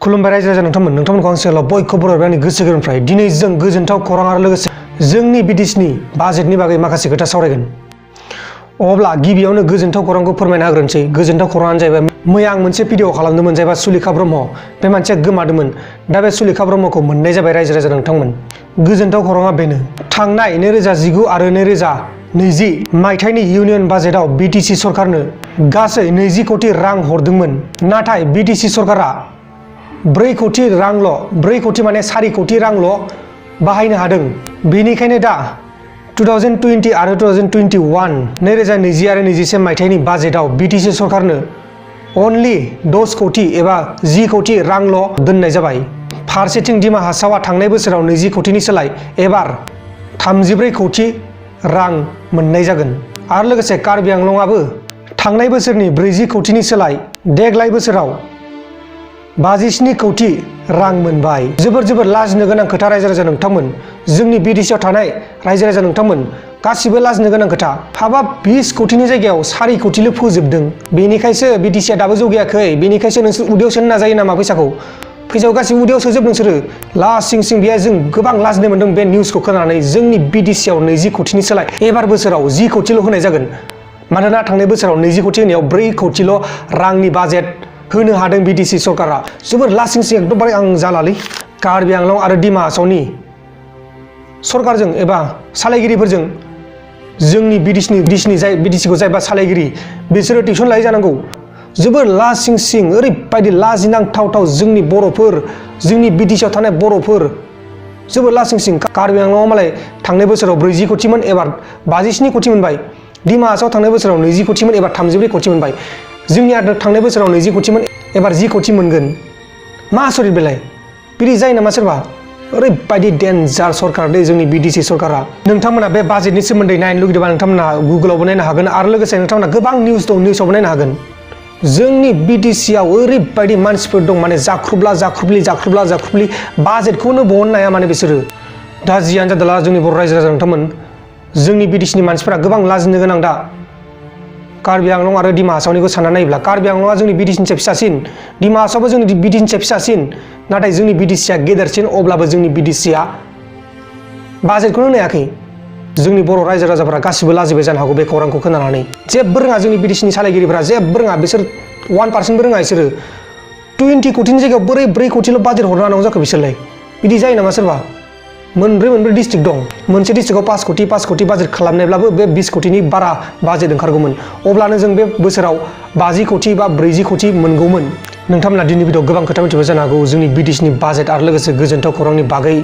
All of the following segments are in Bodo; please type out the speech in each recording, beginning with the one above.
खुलुमबाय रायजो राजा नोंथांमोनखौ आं सेलाव बयखौबो बरायबाय आंनि गोसो गोरबोनिफ्राय दिनै जों गोजोनथाव खौरां आरो लोगोसे जोंनि बिटिसिनि बाजेटनि बागै माखासे खोथा सावरायगोन। अब्ला गिबियावनो गोजोनथाव खौरांखौ फोरमायना होग्रोनोसै। गोजोनथाव खौराङानो जाहैबाय मैया आं मोनसे भिडिअ खालामदोंमोन जायबा सुलेखा ब्रह्म बे मानसिया गोमादोंमोन। दा बे सुलेखा ब्रह्मखौ मोननाय जाबाय रायजो राजा नोंथांमोन। गोजोनथाव खौराङा बेनो थांनाय 2019 आरो 2020 मायथाइनि इउनियन बाजेटआव बिटिसि सरकारनो गासै 20 कोटी रां हरदोंमोन। नाथाय बिटिसि सरकारा 4 कोटी रांल' 4 कोटी माने 4 कोटी रांल' बाहायनो हादों। बेनिखायनो दा 2020 आरो 2021 2020 आरो 21 मायथाइनि बाजेटआव बिटिसि सरकारनो अनलि 10 कोटी एबा 10 कोटी रांल' दोननाय जाबाय। फारसेथिं दिमा हासावआ थांनाय बोसोराव 20 कोटीनि सोलाय एबार 34 कोटी रां मोननाय जागोन। आरो लोगोसे कार्बि आंलंआबो थांनाय बोसोरनि 40 कोटीनि सोलाय देग्लाय बोसोराव 57 कोटी रां मोनबाय। जोबोर लाजिनो गोनां खोथा रायजो राजा नोंथांमोन। जोंनि बिटिसिआव थानाय रायजो राजा नोंथांमोन गासिबो लाजिनो गोनां खोथा। हाबाब 20 कोटीनि जायगायाव 4 कोटील' फोजोबदों। बेनिखायसो बिटिसिआ दाबो जौगायाखै। बेनिखायसो नोंसोर उदैयाव सोनो नाजायो नामा फैसाखौ गासिबो उदैयाव सोजोब नोंसोरो। लासिं बेहाय जों गोबां लाजिनाय मोन्दों बे निउसखौ खोनानानै। जोंनि बिटिसिआव 20 कोटीनि सोलाय एबार बोसोराव 10 कोटील' होनाय जागोन। मानोना थांनाय बोसोराव 20 कोटी होनायाव 4 कोटील' रांनि बाजेट होनो हादों बिटिसि सरकारा। जोबोर लासिं एकदमबारे आं जालालै। कार्बि आंलं आरो दिमा हासावनि सरकारजों एबा सालायगिरिफोरजों जोंनि बिटिसिखौ जायबा सालायगिरि बिसोरो टिउसन लायै जानांगौ। जोबोर लासिं ओरैबायदि लाजिनांथाव जोंनि बर'फोर जोंनि बिटिसिआव थानाय बर'फोर जोबोर लासिं। कार्बि आंलंआव मालाय थांनाय बोसोराव 40 कोटीमोन एबार 57 कोटी मोनबाय। दिमा हासाव थांनाय बोसोराव 20 कोटीमोन एबार 34 कोटी मोनबाय। जोंनिया थांनाय बोसोराव 20 कोटीमोन एबार 10 कोटी मोनगोन। मा आसरित बेलाय बिदि जायो नामा सोरबा? ओरैबायदि डेन्जार सरकार दे जोंनि बिटिसि सरकारा। नोंथांमोना बे बाजेटनि सोमोन्दै नायनो लुगैदोंबा नोंथांमोना गुगोलावबो नायनो हागोन आरो लोगोसे नोंथांमोना गोबां निउस दं निउसावबो नायनो हागोन। जोंनि बिटिसिआव ओरैबायदि मानसिफोर दं माने जाख्रुबला बाजेटखौनो बहननो हाया माने बिसोरो। दा जियानो जादोला जोंनि बर' रायजो राजा नोंथांमोन जोंनि बिटिसिनि मानसिफोरा गोबां लाजिनो गोनां। दा कार्बि आंलं आरो दिमा हासावनिखौ सानना नायोब्ला कार्बि आंलंआ जोंनि बिटिसिनिफ्राय फिसासिन, दिमा हासावबो जोंनि बिटिसिनिफ्राय फिसासिन, नाथाय जोंनि बिटिसिआ गेदेरसिन। अब्लाबो जोंनि बिटिसिआ बाजेटखौनो होनो हायाखै। जोंनि बर' रायजो राजाफोरा गासिबो लाजिबाय जानो हागौ बे खौरांखौ खोनानानै। जेबो रोङा जोंनि बिटिसिनि सालायगिरिफोरा जेबो रोङा। बिसोर 1% रोङा। बिसोरो 20 कोटीनि जायगायाव बोरै 4 कोटील' बाजेट हरनो हानांगौ जाखो बिसोरलाय? बिदि जायो नामा सोरबा? मोनब्रै डिस्ट्रिक्ट दं। मोनसे डिस्ट्रिक्टआव 5 कोटी बाजेट खालामनायब्लाबो बे 20 कोटीनि बारा बाजेट ओंखारगौमोन। अब्लानो जों बे बोसोराव 50 कोटी बा 40 कोटी मोनगौमोन। नोंथांमोना दिनै भिडिअ गोबां खोथा मिथिबाय जानो हागौ जोंनि बिटिसिनि बाजेट आरो लोगोसे गोजोनथाव खौरांनि बागै।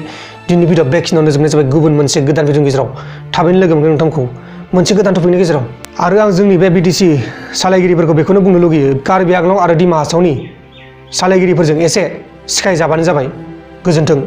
दिनै भिडिअ बेखिनियावनो जोबनाय जाबाय। गुबुन मोनसे गोदान भिडिअनि गेजेराव थाबैनो लोगो मोनगोन नोंथांखौ मोनसे गोदान टपिकनि गेजेराव। आरो आं जोंनि बे बिटिसि सालायगिरिफोरखौ बेखौनो बुंनो लुगैयो कार्बि आंलं आरो दिमा हासावनि सालायगिरिफोरजों एसे सिखायजाबानो जाबाय। गोजोन्थों।